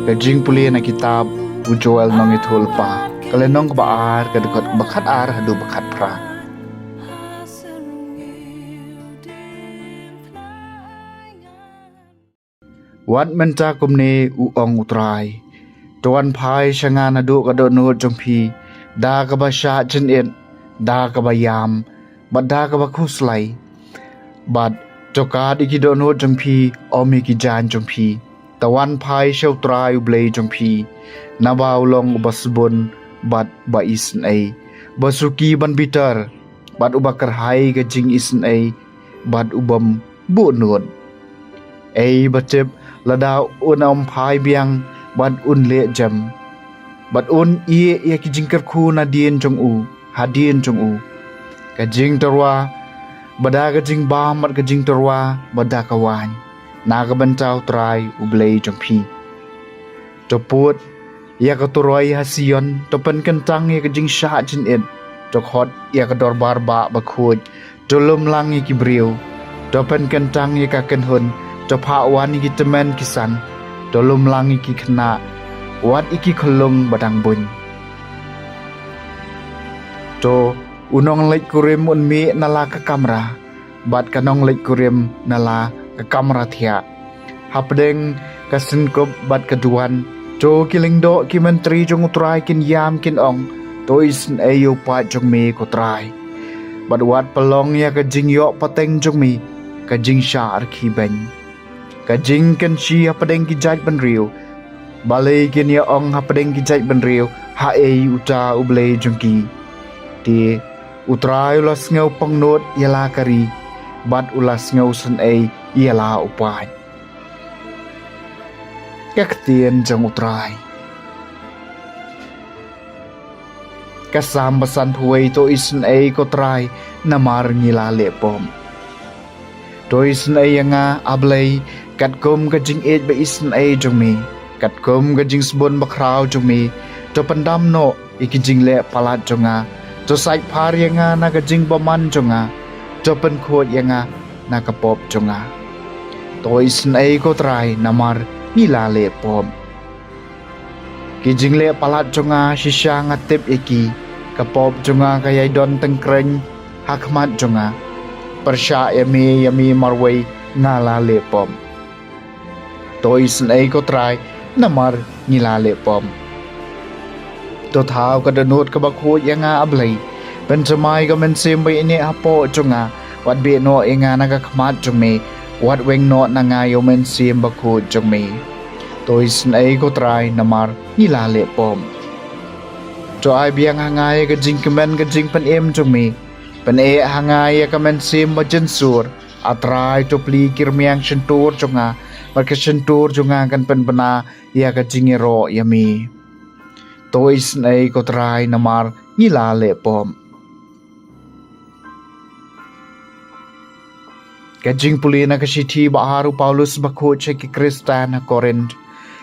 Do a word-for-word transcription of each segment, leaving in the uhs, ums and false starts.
Ka jingpule na kitab u Joel nongïathuhlypa, ka lynnong kaba ar, ka dkhot ba khat ar haduh ba khat phra. Wat mynta kumne, u ong u Trai, to wan phai sha nga naduh ka dohnud jong phi da kaba shah jynit, da kaba ïam, bad da kaba khuslai. Bad to kad ïa ki dohnud jong phi, ym ïa ki jaiñ jong phi. To wan phai sha u Trai u Blei jong phi, naba u long uba sbun bad ba isynei, ba suki ban bitar, bad uba kyrhai ka jingisynei, bad u bym buh nud. Ei ba tip, lada un ym phai biang, bad un leh jem, bad un ïeh ïa ki jingkyrkhu nadien jong u, hadien jong u, ka jingtyrwa, bad da ka jingbam, bad ka jingtyrwa, bad da ka waiñ, na ka bynta u Trai u Blei jong phi. To put ïa ka turoi ha Sion, to pynkyntang ïa ka jingshah jynit, to khot ïa ka dorbar bah bakhuid, to lum lang ïa ki briew, to pynkyntang ïa ka kynhun, to phah wan ïa ki tymmen ki san, to lum lang ïa ki khynnah, wat ïa ki khyllung ba dang buiñ. To u nongleit kurim un mih na la ka kamra, bad ka nongleit kurim na la ka kamra thiah. Hapdeng ka synkup bad ka duwan, to ki lyngdoh ki myntri jong u Trai kin ïam kin ong, to isynei ïa u paid jong me ko Trai. Bad wat pynlong ïa ka jingïoh pateng jong me ka jingshah rkhie beiñ, ka jingkynshi hapdeng ki jaitbynriew. Balei kin ïa ong hapdeng ki jaitbynriew, haei uta u Blei jong ki? Te u Trai u la sngew pangnud ïa la ka ri, bad u la sngew synei ïa la u paid. Ka ktien jong u Trai. Ka Salm ba sanphew wei. To isynei ko Trai, namar ngi la leh pop. To isynei ïa nga, A Blei, katkum ka jingïeit ba isynei jong me, katkum ka jingsbun bakhraw jong me. To pyndam noh ïa ki jingleh palat jong nga, to sait phar ïa nga na ka jingbymman jong nga, to pynkhuid ïa nga na ka pop jong nga. To isynei ko Trai, namar ngi la leh pop. Ki jingleh palat jong nga, shisha nga tip ïa ki. Ka pop jong nga ka ïai don tyngkreiñ ha khmat jong nga. Pyrshah ïa me, ïa me marwei nga la leh pop. To isynei ko Trai, namar ngi la leh pop. To thaw ka dohnud kaba khuid ïa nga, A Blei. Pynthymmai ka mynsiem ba ïaineh hapoh jong nga. Wat beh noh ïa nga na ka khmat jong me. Wat weng noh na nga ïa u Mynsiem Bakhuid jong me. To isynei ko Trai, namar ngi la leh pop. To ai biang ha nga ïa ka jingkmen ka jingpynim jong me. Pyneh ha nga ïa ka mynsiem ba jynsur. A Trai, to plie ki rmiang shyntur jong nga, bad ka shyntur jong nga kan pynbna ïa ka jingïaroh ïa me. To isynei ko Trai, namar ngi la leh pop. Ka jingpule na ka shithi ba ar u Paulus bakhuid sha ki Khristan ha Korinth,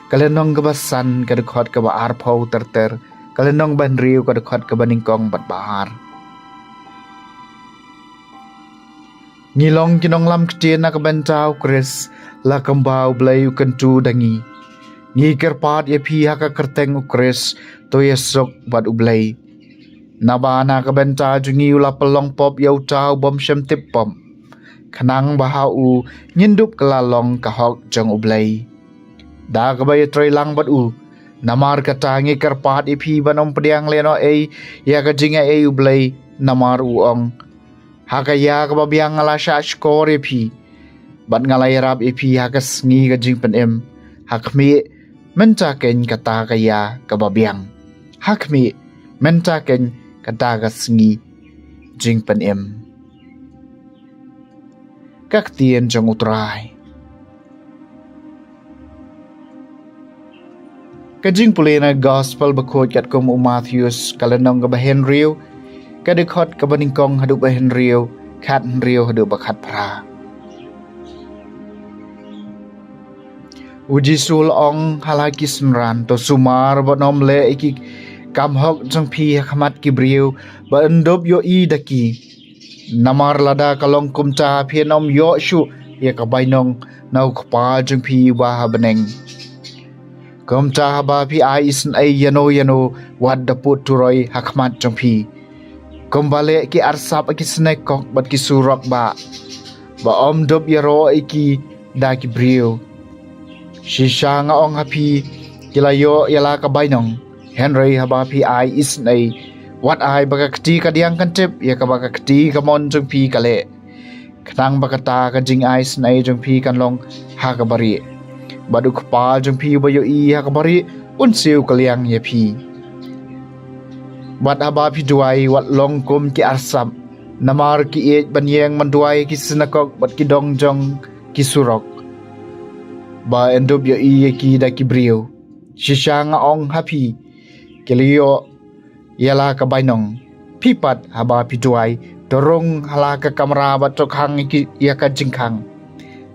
ka lynnong kaba san, ka dkhot kaba arphew ter ter, ka lynnong ba hynriew, ka dkhot kaba nyngkong bad ba ar. Ngi long ki nonglam ktien na ka bynta u Khrist, la kumba U Blei u kyntu da ngi. Ngi kyrpad ïa phi ha ka kyrteng u Khrist, to ïasuk bad U Blei. Naba na ka bynta jong ngi u la pynlong pop ïa uta u bym shym tip pop, khnang ba ha u ngin dup kylla long ka hok jong U Blei. Da kaba ïatrei lang bad u, namar kata ngi kyrpad ïa phi ban ym pdiang lehnohei ïa ka jingaiei U Blei, namar u ong: Ha ka ïa kaba biang nga la shah shkor ïa phi, bad nga la ïarap ïa phi ha ka sngi ka jingpynim. Ha khmih, mynta keiñ kata ka ïa kaba biang. Ha khmih, mynta keiñ kata ka sngi jingpynim. Ka ktien jong U Trai. Ka jingpule na Gospel bakhuid katkum u Mathaios, ka lynnong kaba hynriew, ka dkhot kaba nyngkong haduh ba hynriew, khat hynriew haduh ba khat phra. U Jisu u la ong ha la ki synran: To sumar bad ym leh ïa ki kam hok jong phi ha khmat ki briew, ba yn dup ïohi da ki. Namar lada ka long kumta, phin ym ïoh shuh ïa ka bainong na u Kpa jong phi uba ha bneng. Kumta haba phi ai isynei ïano ïano wat da put turoi ha khmat jong phi, kumba leh ki arsap ha ki synagog bad ki surok, ba ba ym dup ïaroh ïa ki da ki briew. Shisha nga ong ha phi, ki la ïoh ïa la ka bainong. Hynrei haba phi ai isynei, wat ai ba ka kti kadiang kan tip ïa kaba ka kti kamon jong phi ka leh, khnang ba kata ka jingai isynei jong phi kan long ha kaba rieh. Bad u Kpa jong phi uba ïohi ha kaba rieh un siew kylliang ïa phi. Bad haba phi duwai, wat long kum ki arsap, namar ki ïeit ban ïeng ban duwai ha ki synagog bad ki dong jong ki surok, ba yn dup ïohi ïa ki da ki briew. Shisha nga ong ha phi, ki la ïoh ïa la ka bainong. Phi pat, haba phi duwai, to rung ha la ka kamra bad to khang ïa ki, ïa ka jingkhang,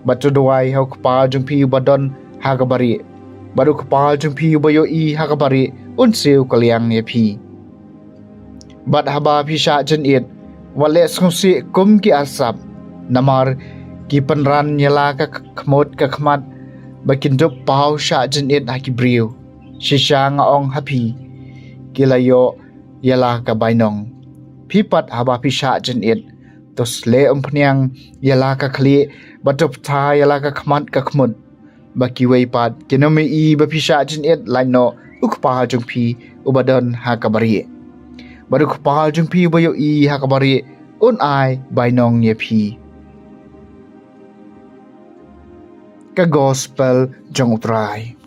bad to duwai ha u Kpa jong phi uba don ha kaba rieh, bad u Kpa jong phi uba ïohi ha kaba rieh un siew kylliang ïa phi. Bad haba phi shah jynit, wat leh sngewsih kum ki arsap, namar ki pynran ïa la ka khmut ka khmat, ba kin dup paw shah jynit ha ki briew. Shisha nga ong ha phi, ki la ïoh ïa la ka bainong. Phi pat, haba phi shah jynit, to sleh umphniang ïa la ka khlieh, bad to btha ïa la ka khmat ka khmut, ba kiwei pat kin ym ïohi ba phi shah jynit, lait noh u Kpa jong phi uba don ha kaba rieh. Bad u Kpa jong phi uba ïohi ha kaba rieh un ai bainong ïa phi. Ka Gospel jong u Trai.